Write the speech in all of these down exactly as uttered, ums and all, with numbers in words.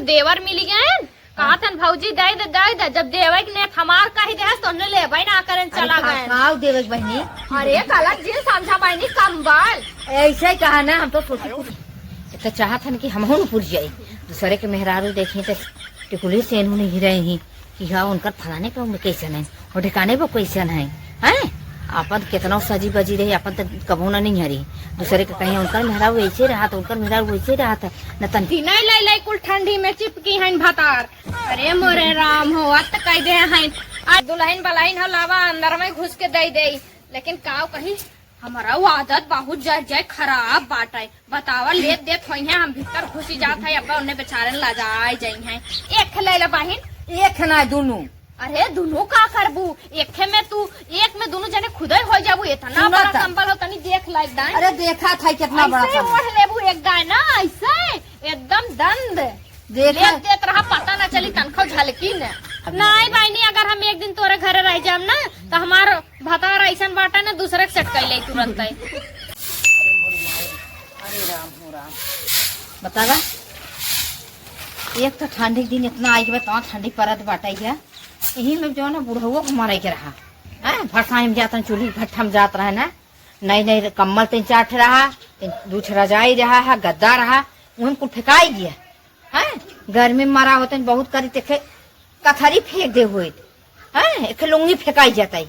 देवर मिली गए, कहत हन भौजी दे दे, दे दे। जब देवे के नेत हमार कही दे, तो उन्हें लेबे ना करन, अरे चला का, गए। का देवे के बहिनी? अरे काला जींस समझा बहिनी, कंबल। ऐसे ही कहा ना, हम तो सोची कुछ। तो चाहत हन कि हमहू न पुर जाई, दूसरे के मेहरारू देखी तो टिकुली से इन्होंने ही रहे ही कि हाँ, उनकर फलाने के उम्र कैसन है, और ठिकाने वो कैसन है, हैं? अपन कितना सजी बजी रही, अपन तो कबो ना नहीं हरी। दूसरे के कहीं उनकर मेहरारू ऐसे रहा, तो उनकर मेहरारू वैसे रहा था, न तन दिनाई लाई लाई कुल ठंडी में चिपकी हन भतार। अरे मोरे राम हो, अत कह दे हैं। आ दुल्हन बलहन हो, लावा अंदर में घुस के दे दे। लेकिन काव कही, हमारा वो आदत बहुत जर जाए खराब बाटे। बतावा, लेत देत होई हैं, हम भीतर घुसी जात है, अब उन्हें बेचारन ला जाए जाई हैं। एक ले ले बहिन। एक ना, दुनू। अरे दुनू का करबू? एक में तू, एक में दुनू जने खुदे हो जाबू। इतना सुनो बड़ा त। कंबल हो, तनी देख लाइक दाए। अरे देखा था कितना बड़ा ऐसे कंबल। ओढ़ लेबू एक दाए ना, ऐसे एकदम दंद। देख। लेत देत रहा, पता ना चली तनखो झलकी न। नहीं बहिनी, अगर हम एक दिन तोरे घरे रह जाम ना, तो हमार भतार ऐसन बाटा ना, दूसरे के सेट कर ले तुरंत है। अरे राम हो राम। बतावा, एक तो ठंडी के दिन इतना आई के बाद तहाँ ठंडी परत बाटा है, यही में जो ना बुढ़वो को मारे के रहा, हैं? भरसाई में जातन, चूल्ही भट्ठा में जात रहे ना, नई नई कम्बल तीन चार ठे रहा, तीन दू ठे रजाई रहा है, गद्दा रहा, उहम कुल फेंकाई गया। हैं? गर्मी में मरा होते हैं, बहुत करी तेखे कथरी फेंक दे होइत। हैं? एक लुंगी फेंकाई जाता है।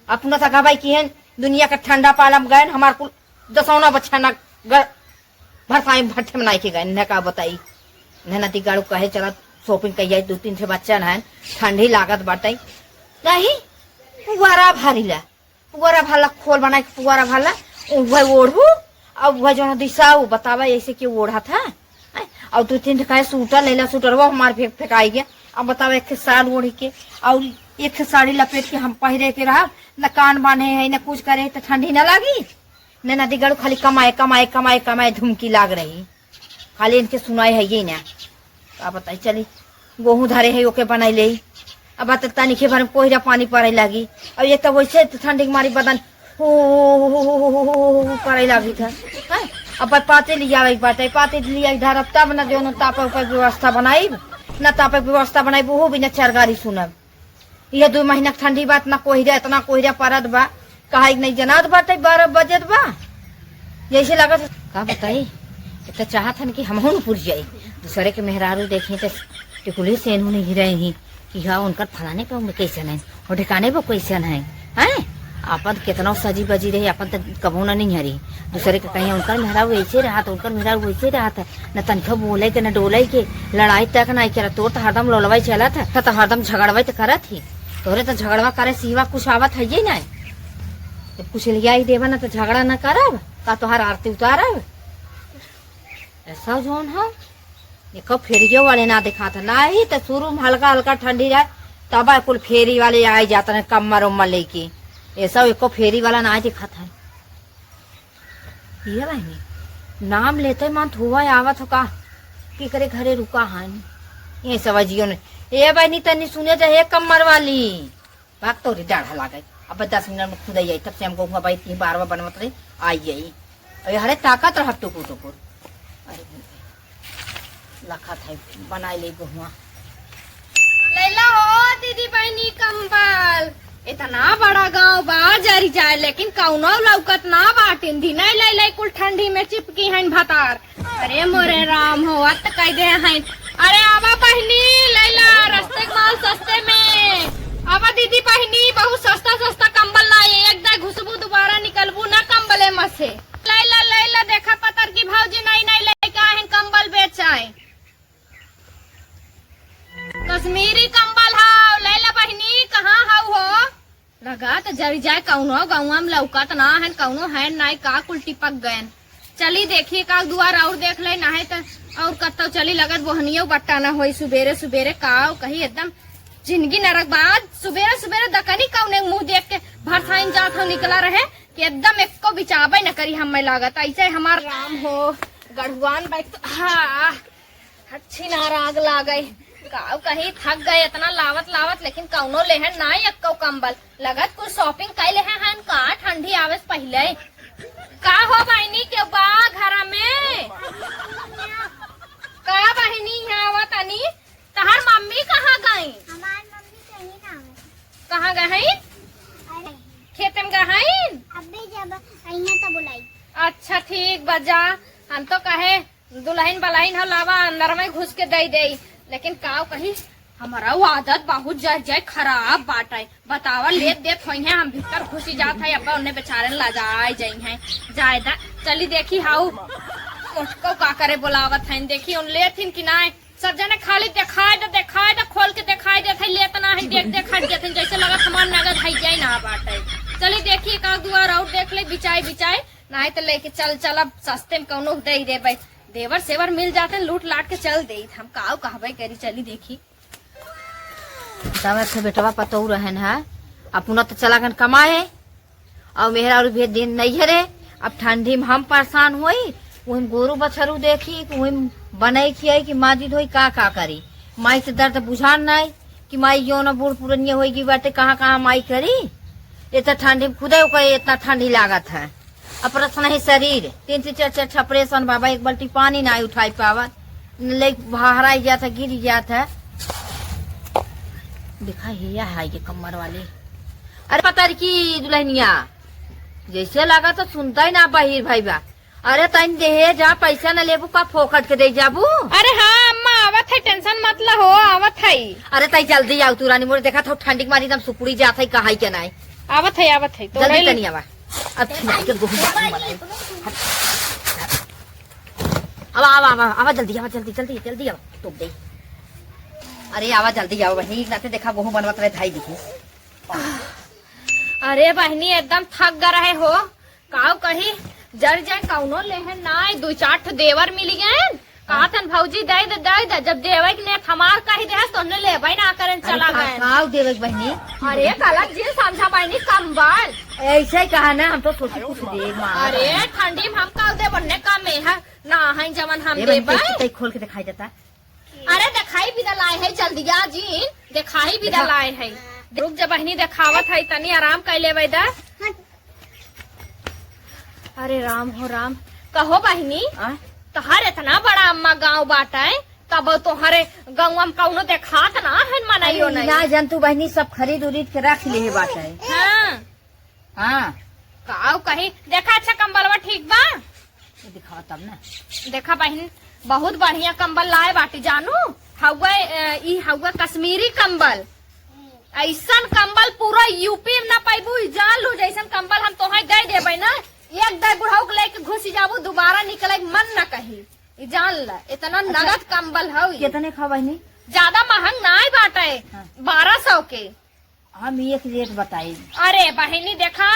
अपना तो गवाई की है, दुनिया का ठंडा पाला में गए, हमार कुल दसौना बच्चा ना गर-, भरसाई भट्ठे में नाई के गए, न का बताई। न नदी गाड़ू कहे चला shopping कही जाए, दो तीन ठे बच्चा न है, ठंडी लागत बाटे। नहीं, पुआरा भारी ला। पुअरा भला खोल बनाए के पुअरा भला, उहे ओढ़ू, अउ उहे जौन दिसाऊ बतावा ऐसे के ओढ़त है। हैं? अउ दू तीन ठे कहे सूटर लेला, सूटरवा हमार फे-, फेंकाई गया। अब बतावा एक ठे साल ओढ़ी के, अउ एक ठे साड़ी लपेट के हम पहिरे के रहब, न कान बांधे है, न कुछ करे, त ठंडी न लागी? न नदी गड़ू खाली कमाए, कमाए, कमाए, कमाए धुमकी लाग रही। खाली इनके सुनाई है ये ना। का बताई, चली, गोहूँ धरे है, ओके बनाई लेई। अब बात तनी के भर में कोहरा पानी पड़े लागी। अब ये तो वैसे तो ठंडी के मारी बदन हु, हु, हु, करे लागी था। हैं? अब पाती लियावे के बाटे, पाती लिया के धरब, तब न जौन तापे ऊपर व्यवस्था बनाई, न तापे व्यवस्था बनाई, वो भी न चार गारी सुनब। ये दू महीना के ठंडी बात, ना कोहरा, इतना कोहरा परत बा, कहा एक नहीं जनात बाटे, बारह बजत बा, यही से लागत। का बताई, इतना चाहत हन कि हमहू न पुर जाई, दूसरे के मेहरारू देखी त टिकुली से इन्होंने ही रहे ही कि हाँ, उनकर फलाने के उम्र कैसन है, वो ठिकाने वो कैसन है, हैं? अपन कितना सजी बजी रही, अपन त कबो ना नहीं हरी। दूसरे के कहीं उनकर मेहरारू ऐसे रहा, तो उनकर मेहरारू वैसे रहा था, न तनखो बोले के, न डोले के, लड़ाई तक नहीं करा। तोर तो हरदम लोलवाई चलत है, तो हरदम झगड़वाई तो करत ही। तोरे तो झगड़वा करे सिवा कुछ आवत है ही नहीं। जब कुछ लिया ही देबा ना तो झगड़ा ना करब, का तोहार आरती उतारब? ऐसा जौन है, देखो फेरियो वाले ना दिखात है, ना ही तो शुरू में हल्का हल्का ठंडी रहे, तब कुल फेरी वाले आए जाते हैं कम्मर उम्मर लेके। ऐसा एको फेरी वाला ना दिखात है। ये बहिनी, नाम लेते मन थुआ आवत हो का? केकरे घरे रुका हन? ये सवाजियो ने। ए बहिनी, तनी सुने जा, हे कम्मर वाली। भाग तोरी डाढ़ा लागे। अब दस मिनट में खुद आई, तब से हम गोहुआ बाई तीन बारवा बनवत रही, आई आई। अरे हरे ताकत रह टुकुर टुकुर। अरे लखा था, बनाई ले गोहुआ। लैला हो दीदी बहिनी कंबल, इतना बड़ा गांव बा जरी जाए, लेकिन कौनो लौकत ना बाटिन। दिनाई लैला कुल ठंडी में चिपकी हन भतार। अरे मोरे राम हो, अत कह दे हैं। अरे आवा बहिनी, लैला रस्ते के माल सस्ते में। आवा दीदी बहिनी, बहुत सस्ता सस्ता कंबल लाए, एक दाई घुसबू दोबारा निकलबू ना कंबले में से। लैला लैला, देखा पतर की भौजी नई नई लेके आए हैं कंबल बेचाए। कश्मीरी कंबल हाव, लैला बहिनी, कहाँ हाउ हो? लगा त जरी जाए, कौनो गौवा में लौकत ना हन, कौनो है नाई, का कुल टिपक गयन। चली देखी का दुआर और देख ले, ना है त और कत्तो चली, लगत बोहनियो बट्टा ना होई सुबेरे सुबेरे, का कही एकदम जिंदगी नरक बा। आज सुबेरे सुबेरे दकनी कौने मुंह देख के भरसाइन जात हो निकला रहे कि एकदम एको बिचाबे न करी हमें लागत। ऐसे हमार राम हो गढ़ुआन बैठ, हाँ। अच्छी नार आग लागे। काऊ कही थक गए इतना लावत लावत, लेकिन कौनो लेहन ना एक्को कंबल। लगत कुछ shopping कई लेहे हन का ठंडी आवे से पहिले। का हो बहिनी, के बा घर में? का बहिनी, यहाँ आवा तनी। जा, हम तो कहे दुलहिन बलहिन हो, लावा अंदर में घुस के दइ देई, लेकिन काव कही, हमरा उ आदत बहुत जर जर खराब बाटे। बतावा, लेत देत होइहैं, हम भीतर घुसी जात है, अब्बा उन्हें बेचारे लजाए जइहैं। जाए दा, चली देखी हाउ मोटको का करे बोलावत हैं, देखी उन लेथिन कि नाय। सब जने खाली देखाए द, देखाए द, खोल के देखाए देत है, लेत ना है, देख देख हट जात हैं, जैसे लगत हमार नगद है जाए ना बाटे। चली देखी एक आध दुआर और देख ले, बिचाई बिचाई, नाय तो लेके चल, चल, अब सस्ते में कौनो दे देबे। देवर सेवर मिल जाते, लूट लाट के चल देइत। हम काउ कहबे करी, चली देखी। तब से बेटवा पतोह रहन है, अपना तो चला गन कमाए, और मेहरा और भेज दिन नहीं है रे। अब ठंडी में हम परेशान होई, वही गोरू बछरू देखी, वही बनाई खियाई कि माजी धोई का का करी। माई से दर्द बुझान नहीं कि माई जो ना बूढ़ पुरनिया होई गई बाटे, कहाँ कहाँ माई करी। इतना ठंडी में खुदे ओकर इतना ठंडी लागत है। अपरस नहीं शरीर, तीन से चार चार छपरेशन बाबा, एक बाल्टी पानी ना उठाई पावत, ले बहराई जात है, गिर जात है। देखा, हे या है ये कमर वाली। अरे पतर की दुल्हनिया, जैसे लगा तो सुनता ही ना बहिर भाई बा। अरे तैं देहे जा, पैसा न लेबू का, फोकट के दे जाबू? अरे हाँ अम्मा, आवत है, टेंशन मत ला हो, आवत है। अरे तैं जल्दी आउ तू रानी मोरे, देखा था ठंडी के मारी एकदम सुकुड़ी जात है, कहाई के नाई। आवत है, आवत है, तो जल्दी ले ले। तनी आवा। अब खिलाई के गोहूं बाटी बनाई। आवा, आवा, आवा, आवा, जल्दी आवा, जल्दी, जल्दी, जल्दी आवा, टोप दे। अरे आवा, जल्दी आवा बहिनी, एक नाते देखा गोहूं बनवत रहे, धाई दिखी। अरे बहिनी, एकदम थक ग रहे हो, काउ कही, जर जाए कौनो लेहन नाय, दुइ चार ठो देवर मिलि गएन, कहत हन भौजी दइ द, दइ द, जब देवे के नेत हमार कहि देहस, तो उन्हें लेबे ना करेन, अरे चला का, गएन। काउ देवे के बहिनी? अरे गलत जिन समझा बहिनी, कंबल। ऐसे ही कहा ना, हम तो सोची कुछ देब माँ। अरे ठंडी में हम काउ देब, उन्हें कम है ना, है जवन हम ए बहिनी, देबे। तै, तै खोल के दिखाई देता। अरे देखाई बिदा लाए है, जल्दी आ जी, देखाई बिदा लाए है। रुक जा बहिनी, देखावत है, तनी आराम कर लेवे दा। अरे राम हो राम, कहो बहिनी, आ? तोहर इतना बड़ा अम्मा गाँव बाटे, तब तोहरे गाँव में कौनो देखात ना है, मनइयो अरे नहीं। ना जन तू बहिनी, सब खरीद उरीद के रख ले बाटे। हाँ। हाँ। काउ कही, देखा अच्छा कंबलवा ठीक बा? ये दिखावा तब ना। देखा बहिन, बहुत बढ़िया कंबल लाए बाटी जानू। हउवे, अ, ई हउवे कश्मीरी कंबल। ऐसन कंबल पूरा यूपी में ना पैबू, ई जान लू, जैसन कंबल हम तोहे दे देबे ना, एक दाई बुढ़ऊ के लेके घुस जाबू, दोबारा निकले के मन ना कही। ई जान ला, इतना अच्छा, नगद कंबल हौ ई। कितने का बहिनी? ज्यादा महंग नाई बाटे, हाँ। बारह सौ के। हम एक रेट बताई। अरे बहिनी देखा,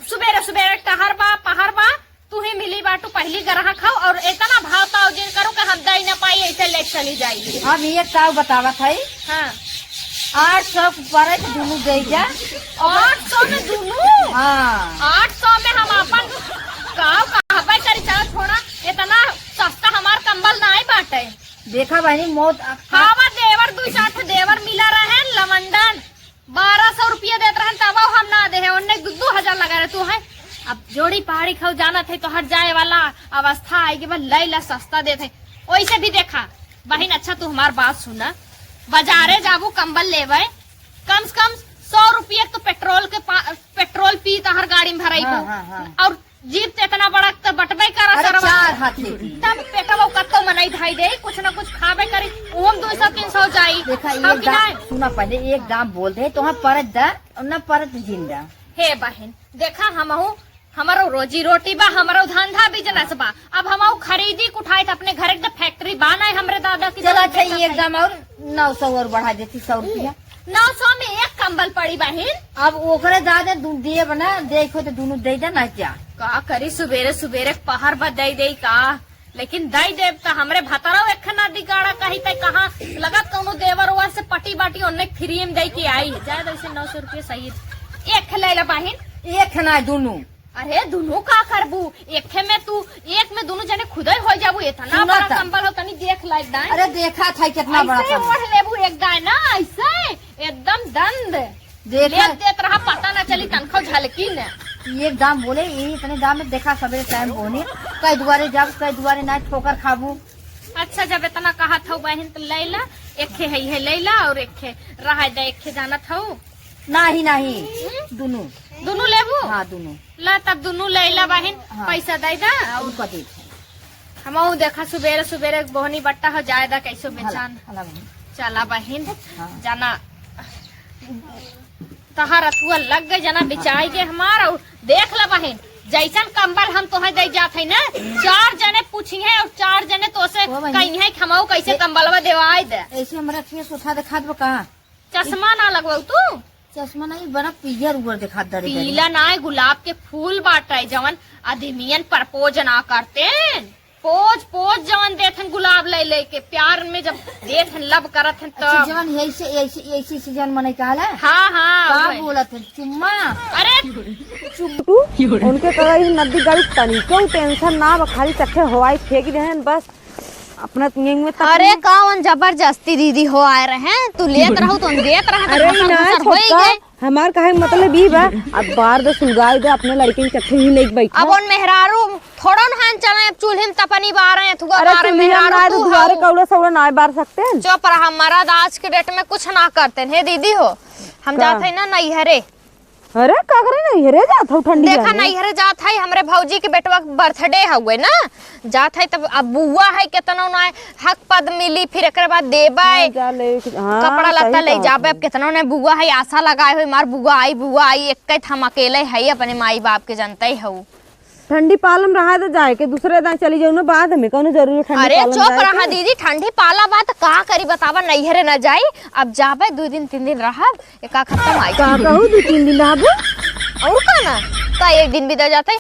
सुबेरे सुबेरे टहर बा, पहर बा, तू ही मिली बाटू, पहली ग्राहक हौ, और इतना भाव ताव जिन करू कि हम दई न पाई, ऐसे ले चली जाई। हम एक ताव बतावत है। हाँ। आठ सौ के पड़े तो दुनू दे जा। आठ सौ में दुनू? हाँ। आठ सौ में हम अपन काव कहबे करी, चलो छोड़ा, इतना सस्ता हमार कंबल नाई बाटे। देखा बहिनी, मौत अक्का हवा देवर, दू चार ठो देवर मिला रहे, लवंडन। बारह सौ रुपया देत रहन, तब हम ना देहे, ओन्ने दू, दू हजार लगा रहे तू है। अब जोड़ी पहाड़ी खाऊ जानत है, तोहर जाए वाला अवस्था आएगी, बस लैला सस्ता देत है। ओइसे भी देखा, बहिन, अच्छा तू हमार बात सुना, बाजारे जाबू कंबल लेवे, कम से कम सौ रुपया तो पेट्रोल के पा-, पेट्रोल पी तोहर गाड़ी में भराई हाँ, हाँ, हाँ। और जीप तो इतना बड़ा तो बटबे करा अरे सरवा। चार हाथी की। तब पेटवा कत्तो मनई धाई दे, कुछ ना कुछ खाबे करी, ओम दो सौ तीन सौ जाई। देखा, खाओ एक कि दाम, नहीं? सुना पहले, एक दाम बोल दे, तो हम परत दा, और ना परत जिंदा। हे बहन, देखा हमहू, हमरो रोजी रोटी बा, हमरो धंधा बिजनेस बा। अब हमहू खरीदी के उठाई त अपने घर के फैक्ट्री बा नहीं, हमरे दादा की चला, तरह अच्छा, देखा एक था। दाम और नौ सौ और बढ़ा देती, सौ रुपया। नौ सौ में एक कंबल पड़ी बहिन। अब ओकरे दादे दू देब ना, देखो तो दुनू दे दे ना जा। का करी, सुबेरे सुबेरे पहर बा दे दे का, लेकिन दे देब त हमरे भतरो एक ना दिगाड़ा कही तै कहाँ लगत कौनो देवर ओवर से पटी बाटी ओन्ने फ्री में दे के आई। जाए दे से नौ सौ रुपये सही। एक ले ले बहिन। एक ना दुनू। अरे दुनू का करबू? एके में तू, एक में दुनू जने खुदे हो जाबू, इतना सुना बड़ा त। कंबल हो, तनी देख लायक दाएं। अरे देखा था कितना बड़ा ऐसे कंबल। ओढ़ लेबू एक दाएं ना, ऐसे एकदम दंद। देखा। लेत देत रहा, पता ना चली तनखो झलकी न। ये दाम बोले, ये इतने दाम में देखा सबेरे टाइम बोने, कई दुआरे जाबू, कई दुआरे ना ठोकर खाबू। अच्छा, जब इतना कहा था बहन तो ले ला, एके है, है ले ला और एके रहा दे, एके जानत हऊ। नाही, नाही, हम्म? दुनू। दुनू लेबू? हाँ, दुनू। ला तब दुनू ले ला बहिन, हाँ। पैसा दे दा। उनका दे दे। हमहू देखा सुबेरे सुबेरे बोहनी बट्टा हो जाए दा कैसो बेचान। चला बहिन। हाँ। जाना तहार अथुआ लग गए जना बिचाई के हमार। और देख ला बहिन, जैसन कंबल हम तोहे दे जात है ना, चार जने पूछी है और चार जने तोसे कही है कि हमहू कैसे कंबलवा देवाई दे। ऐसे हमरा फेस उठा दिखात बा का? चश्मा ना लगवाऊ तू? चश्मा नहीं, बड़ा पीयर उअर दिखात दरे दरे। पीला ना, गुलाब के फूल बाटे, जवन आदमियन प्रपोज ना करते, पोज पोज जवन देत हन गुलाब ले लेके, प्यार में जब देत हन, लव करत हन अच्छा, तब। जवन ऐसे ऐसे ऐसे सीजन मने कहला। हाँ हाँ, का वही। बोलत हन चुम्मा? अरे चुप। उनके कहा ई नदी गाड़ी तनिको टेंशन ना बा, खाली चक्के हवाई फेंक देहन बस। अपना तुम में तक अरे कौन जबरदस्ती दीदी हो आए रहे, तू लेत रहू तो हम देत रहे, तो अरे घसर ना घसर होई छोटका, गए। हमार कहे के मतलब ई बा, अब बार दे सुलगाई दे, अपने लड़के के चक्के ही लेके बैठा। अब उन मेहरारू थोड़न हन चले, अब चूल्हे में तपनी बारे, थुआ अरे बारे, चूल्हे मेहरारू ना, तू दुआरे हो। कौड़ा सौड़ा ना बार सकते हैं। चुप रहा, मरद आज के डेट में कुछ ना करते हैं। हे दीदी हो, हम का? जात है ना नैहरे। अरे का करे नैहरे जात हो ठंडी देखा, में? नैहरे जात है, हमरे भौजी के बेटवा के बर्थडे हउए ना, जात है तब अब बुआ है केतनो ना हक पद मिली, फिर एकरे बाद देबै, हाँ, जा ले, हाँ, कपड़ा सही लत्ता ले कहत जाबे। है। अब केतनो ने बुआ है, आशा लगाए हुए मार बुआ आई, बुआ आई, एक हम अकेले है अपने माई बाप के, जनते हऊ। ठंडी पाला में रहा दे जाए के, दूसरे दाएं चली जाऊ ना बाद में, कौनो जरूरी ठंडी अरे पाला में चुप जाए रहा के? दीदी, ठंडी पाला बा त का करी बतावा, नैहरे न जाई। अब जाबे दो दिन तीन दिन रहब, एक आध हफ्ता में आई। का कहू, दो तीन दिन रहबो? और का ना, का एक दिन बिता जाते,